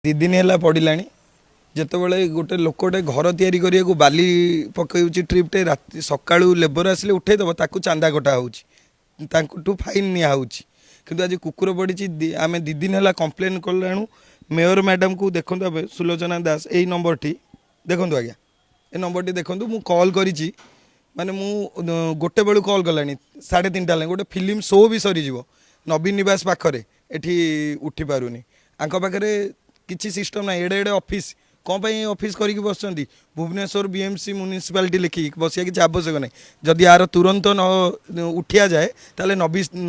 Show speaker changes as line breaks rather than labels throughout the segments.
2 ଦିନ ହେଲା ପଡ଼ିଲାଣି। ଯେତେବେଳେ ଗୋଟେ ଲୋକଟେ ଘର ତିଆରି କରିବାକୁ ବାଲି ପକାଉଛି ଟ୍ରିପ୍ଟେ, ରାତି ସକାଳୁ ଲେବର ଆସିଲେ ଉଠେଇଦେବ, ତାକୁ ଚାନ୍ଦା କଟା ହେଉଛି, ତାଙ୍କଠୁ ଫାଇନ୍ ନିଆହେଉଛି। କିନ୍ତୁ ଆଜି କୁକୁର ପଡ଼ିଛି। ଆମେ 2 ଦିନ ହେଲା କମ୍ପ୍ଲେନ୍ କଲାଣୁ ମେୟର ମ୍ୟାଡ଼ାମକୁ। ଦେଖନ୍ତୁ ଏବେ ସୁଲୋଚନା ଦାସ, ଏଇ ନମ୍ବରଟି ଦେଖନ୍ତୁ ଆଜ୍ଞା, ଏ ନମ୍ବରଟି ଦେଖନ୍ତୁ। ମୁଁ କଲ୍ କରିଛି, ମାନେ ମୁଁ ଗୋଟେ ବେଳୁ କଲ୍ କଲାଣି, 3:30 ହେଲାଣି। ଗୋଟେ ଫିଲ୍ମ ଶୋ ବି ସରିଯିବ ନବୀନ ନିବାସ ପାଖରେ, ଏଠି ଉଠି ପାରୁନି। ଆଙ୍କ ପାଖରେ କିଛି ସିଷ୍ଟମ୍ ନାହିଁ। ଏଡ଼େ ଏଡ଼େ ଅଫିସ୍ କ'ଣ ପାଇଁ ଅଫିସ୍ କରିକି ବସିଛନ୍ତି? ଭୁବନେଶ୍ୱର ବିଏମ୍ସି ମ୍ୟୁନିସିପାଲିଟି ଲେଖିକି ବସିବା କିଛି ଆବଶ୍ୟକ ନାହିଁ। ଯଦି ଆର ତୁରନ୍ତ ନ ଉଠିଆ ଯାଏ, ତାହେଲେ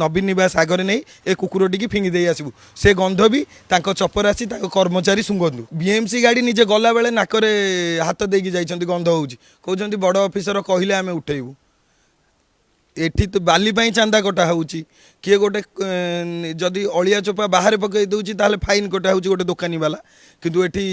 ନବୀନ ନିବାସ ଆଗରେ ନେଇ ଏ କୁକୁରଟିକି ଫିଙ୍ଗି ଦେଇ ଆସିବୁ। ସେ ଗନ୍ଧ ବି ତାଙ୍କ ଚପରାସି, ତାଙ୍କ କର୍ମଚାରୀ ଶୁଙ୍ଘନ୍ତୁ। ବିଏମ୍ସି ଗାଡ଼ି ନିଜେ ଗଲାବେଳେ ନାକରେ ହାତ ଦେଇକି ଯାଇଛନ୍ତି, ଗନ୍ଧ ହେଉଛି। କହୁଛନ୍ତି ବଡ଼ ଅଫିସର କହିଲେ ଆମେ ଉଠେଇବୁ। ଏଠି ତ ବାଲି ପାଇଁ ଚାନ୍ଦା କଟା ହେଉଛି। କିଏ ଗୋଟେ ଯଦି ଅଳିଆ ଚୋପା ବାହାରେ ପକାଇ ଦେଉଛି, ତାହେଲେ ଫାଇନ୍ କଟା ହେଉଛି ଗୋଟେ ଦୋକାନୀ ବାଲା। କିନ୍ତୁ ଏଠି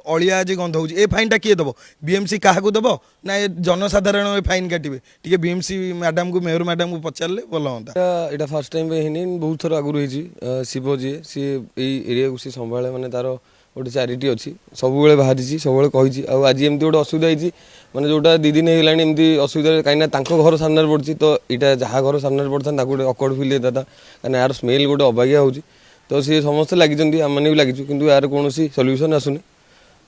ଅଳିଆ ଆଜି ଗନ୍ଧ ହେଉଛି, ଏ ଫାଇନ୍ଟା କିଏ ଦେବ? ବିଏମ୍ସି କାହାକୁ ଦେବ ନା ଏ ଜନସାଧାରଣ ଏ ଫାଇନ୍ କାଟିବେ? ଟିକେ ବିଏମ୍ସି ମ୍ୟାଡ଼ାମକୁ, ମେୟର ମ୍ୟାଡ଼ାମକୁ ପଚାରିଲେ ଭଲ ହୁଅନ୍ତା।
ଏଇଟା ଫାର୍ଷ୍ଟ ଟାଇମ୍ ପାଇଁ ହେଇନି, ବହୁତ ଥର ଆଗରୁ ହେଇଛି। ଶିବ ଯିଏ, ସିଏ ଏଇ ଏରିଆକୁ ସିଏ ସମ୍ଭାଳେ, ମାନେ ତାର ଗୋଟେ ଚାରିଟି ଅଛି। ସବୁବେଳେ ବାହାରିଛି, ସବୁବେଳେ କହିଛି। ଆଉ ଆଜି ଏମିତି ଗୋଟେ ଅସୁବିଧା ହେଇଛି, ମାନେ ଯୋଉଟା 2 ଦିନ ହେଇଗଲାଣି ଏମିତି ଅସୁବିଧା, କାହିଁକିନା ତାଙ୍କ ଘର ସାମ୍ନାରେ ପଡ଼ିଛି। ତ ଏଇଟା ଯାହା ଘର ସାମ୍ନାରେ ପଡ଼ିଥାନ୍ତା, ତାକୁ ଗୋଟେ ଅକୱାର୍ଡ ଫିଲ୍ ହେଇଥାନ୍ତା, କାହିଁକିନା ଏହାର ସ୍ମେଲ୍ ଗୋଟେ ଅବାଗିଆ ହେଉଛି। ତ ସିଏ ସମସ୍ତେ ଲାଗିଛନ୍ତି, ଆମମାନେ ବି ଲାଗିଛୁ, କିନ୍ତୁ ଏହାର କୌଣସି ସଲ୍ୟୁସନ୍ ଆସୁନି।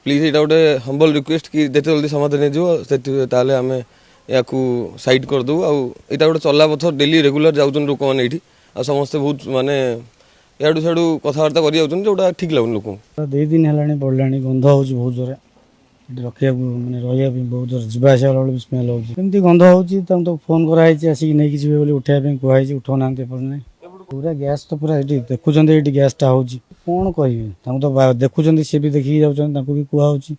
ପ୍ଲିଜ୍, ଏଇଟା ଗୋଟେ ହମ୍ବଲ୍ ରିକ୍ୱେଷ୍ଟ କି ଯେତେ ଜଲ୍ଦି ସମାଧାନ ହେଇଯିବ ସେତେ ତାହେଲେ ଆମେ ୟାକୁ ସାଇଡ୍ କରିଦେବୁ। ଆଉ ଏଇଟା ଗୋଟେ ଚଲା ପଥ, ଡେଲି ରେଗୁଲାର ଯାଉଛନ୍ତି ଲୋକମାନେ ଏଇଠି। ଆଉ ସମସ୍ତେ ବହୁତ ମାନେ ଇଆଡ଼ୁ ସିଆଡ଼ୁ କଥାବାର୍ତ୍ତା କରି ଯାଉଛନ୍ତି, ଯୋଉଟା ଠିକ୍ ଲାଗୁନି ଲୋକଙ୍କୁ।
2 ଦିନ ହେଲାଣି ପଡ଼ିଲାଣି, ଗନ୍ଧ ହେଉଛି ବହୁତ ଜୋରେ। ଏଠି ରଖିବାକୁ, ମାନେ ରହିବା ପାଇଁ ବହୁତ ଜୋରେ, ଯିବା ଆସିବା ବେଳକୁ ବି ସ୍ମେଲ୍ ହେଉଛି। କେମିତି ଗନ୍ଧ ହେଉଛି। ତାଙ୍କୁ ତ ଫୋନ୍ କରାହେଇଛି, ଆସିକି ନେଇକି ଯିବେ ବୋଲି, ଉଠେଇବା ପାଇଁ କୁହାହେଇଛି, ଉଠାଉନାହାନ୍ତି ଏପର୍ଯ୍ୟନ୍ତ। ପୁରା ଗ୍ୟାସ୍ ତ ପୁରା ଏଠି ଦେଖୁଛନ୍ତି, ଏଇଠି ଗ୍ୟାସ୍ଟା ହେଉଛି। କ'ଣ କହିବି ତାଙ୍କୁ ତ ଦେଖୁଛନ୍ତି, ସିଏ ବି ଦେଖିକି ଯାଉଛନ୍ତି, ତାଙ୍କୁ ବି କୁହାହେଉଛି।